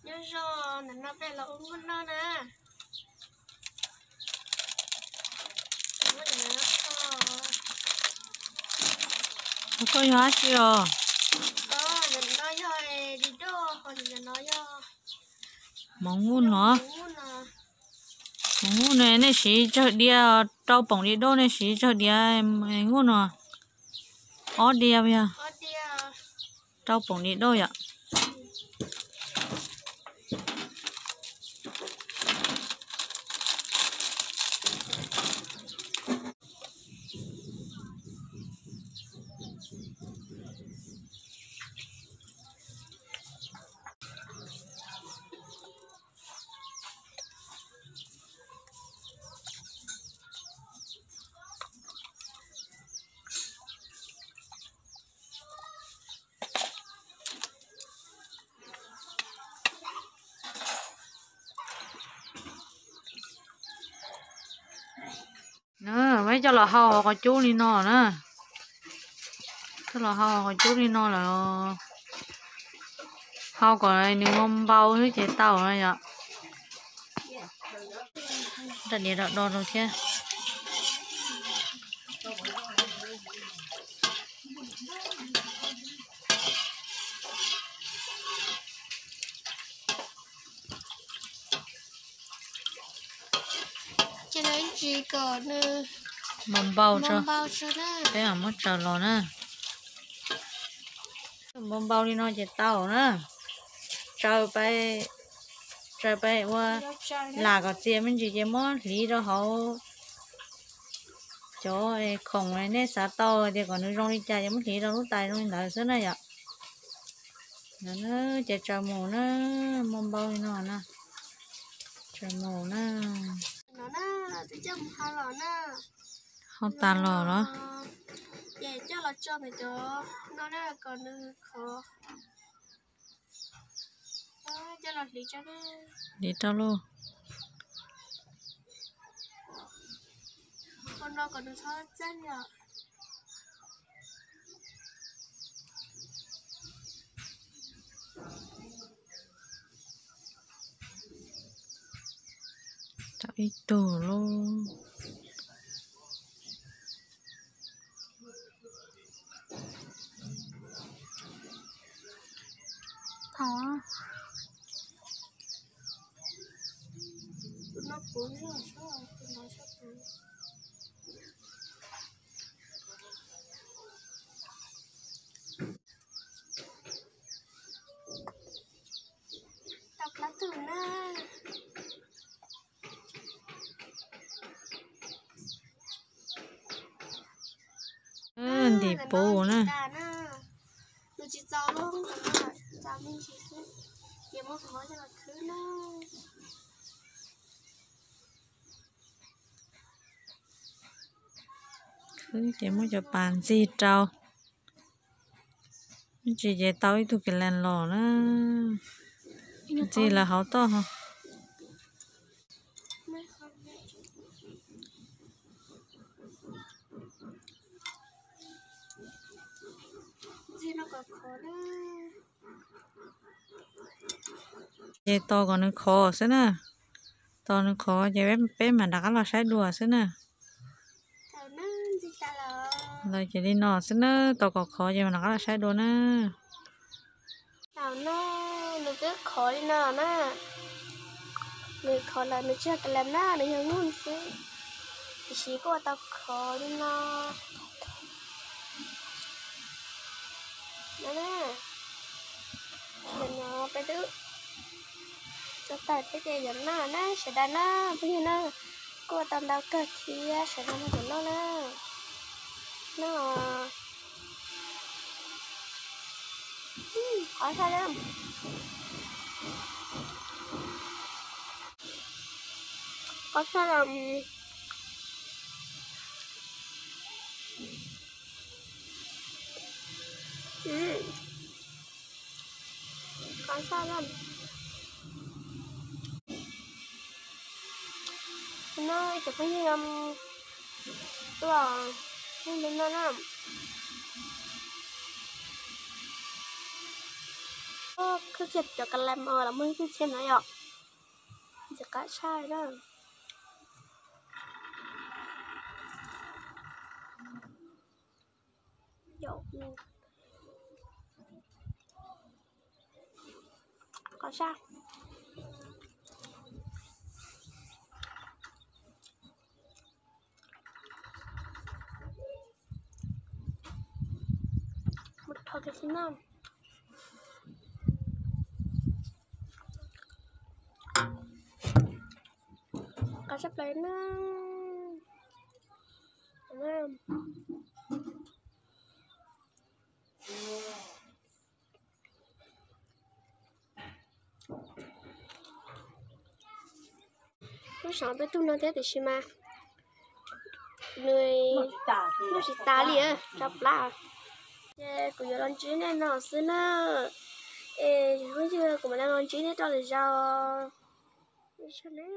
Nyob zoo, ntawm no peb los ua nkuaj noj na. Ua koj yog dab tsi os? Ntawm no yog di doj, ho ntawm no yog hmoov nkuj no. Hmoov nkuj no nej siv tsawg diav, rau poom di doj nej siv tsawg diav nkuj no? Ob diav yog rau poom di doj yom. Na, muab coj los hau hauv qhov cub li no na. Coj los hau hauv qhov cub li no lawm, hau kom nws mus npau xwb ces tau na yom. Rab diav do do rau thiab. Ces no ib ntsis kom nws npau npau tso, peb mam muab tsaws los na. Npau npau li no ces tau na. Tsaws pais, tsaws pais ua lam kom txias me ntsis ces muab hliv rau hauv cov khoom nej xav tau tias kom nws zoo li cas ces muab hliv rau lub tais zoo li ntawd xwb na yom. Ces tsaws mus na, npau npau li no na. Tsaws mus na. Hau tas los los. Ces coj los tso ntawm cov no na kom nws khov. Coj los hliv tso na. Hliv rau lauj. Ua no kom nws txhob txeeb yom. Tau ib tug lauj. Tau plaub tug na. Ntim puv na. Nws tsis txaus lub, txaus me ntsis xwb, ces muab qhov coj los khwb na. Khwb ces muab cov pas ntxig rau. Ib ntsis ces tau ib tug kis lees los na. Ntxig lawv hauv toj ho. Ces tos kom nws khov xwb na. Tos nws khov ces peb mam rov qab los saib dua xwb na. Los ces li no xwb na, tos kom khov ces mam rov qab los saib dua na. Tau na, nws twb khov li no na. Nws khov lawm nws tsis yog kis lees na, nws yog nyuj xwb. Tiam sis kuj ua tau khov li no. No na, no peb twb tso tawm thiab ces yuav noj na sawv daws na, phooj ywg na. Kuj ua tau ntau kawg thiab sawv daws mloog kuv noj na. Noj. Qhov sab lawm. Qhov sab lawm. Qhov sab lawm. No ib tsoom phooj ywg tuaj, phooj ywg no na. Khwb txhia cov ka la mos los muaj khwb txhia no yom. Ntxim qab tshaj na. Qhov sab. Mus rho kiag xwb na. Qab tshaj plaws na. Lub saum peb tug no thiab tiam sis mas nws muaj tsis tas li, tsau plab. Ces kuv yuav los ntsib nej no xwb na. Es yog kuv mam li los ntsib nej rau lwm zaus. Ib tsoom ne.